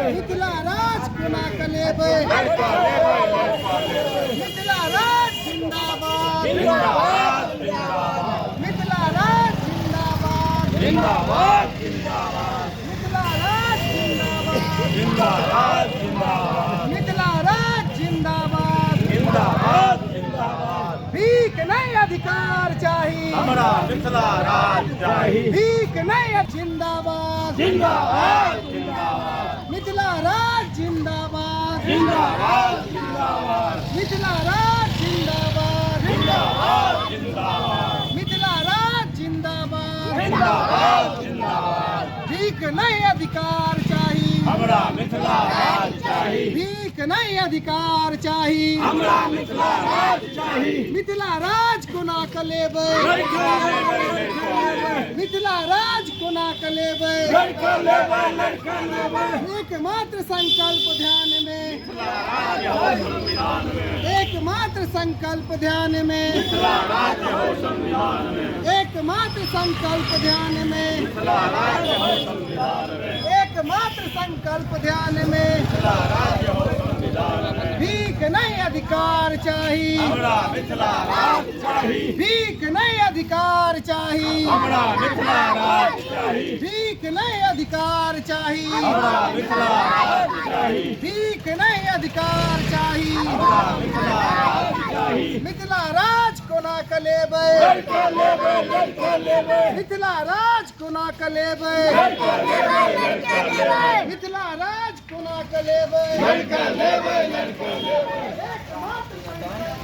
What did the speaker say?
मिथिला राज कोना के लेबै? मिथिला राज जिंदाबाद, मिथिला राज जिंदाबाद, जिंदाबाद जिंदाबाद, मिथिला राज जिंदाबाद, जिंदाबाद जिंदाबाद, मिथिला राज जिंदाबाद, जिंदाबाद जिंदाबाद। भीख नहीं अधिकार चाही, हमरा मिथिला राज चाही। भीख नहीं, जिंदाबाद जिंदाबाद जिंदाबाद, मिथिला राज जिंदाबाद, जिंदाबाद जिंदाबाद, मिथिला राज जिंदाबाद, जिंदाबाद जिंदाबाद, मिथिला राज जिंदाबाद, जिंदाबाद जिंदाबाद। भीख नहीं अधिकार चाही, हमरा मिथिला राज चाही। भीख नहीं अधिकार चाही, हमरा मिथिला राज चाही। मिथिला राज कोना के लेबै? लड़का लेबै, लड़का लेबै। मिथिला राज कोना के लेबै? लड़का लेबै, लड़का लेबै। एकमात्र संकल्प ध्यान में, संविधान में। एकमात्र संकल्प ध्यान में, मिथिला राज्य हो संविधान में। एकमात्र संकल्प ध्यान में, मिथिला राज्य हो संविधान में। एकमात्र संकल्प ध्यान में, मिथिला राज्य हो संविधान में। भीख नहीं अधिकार चाही, हमरा मिथिला राज चाही। भीख नहीं अधिकार चाही, हमरा मिथिला राज चाही। भीख नहीं अधिकार चाही, हमरा मिथिला राज चाही। भीख नहीं अधिकार चाही, हमरा मिथिला राज चाही। मिथिला राज कोना के लेबै? लड़का लेबै, लड़का लेबै। मिथिला राज कोना के लेबै? लड़का लेबै, लड़का लेबै। मिथिला राज कोना के लेबै? लड़का लेबै, लड़का लेबै। एकमात्र संकल्प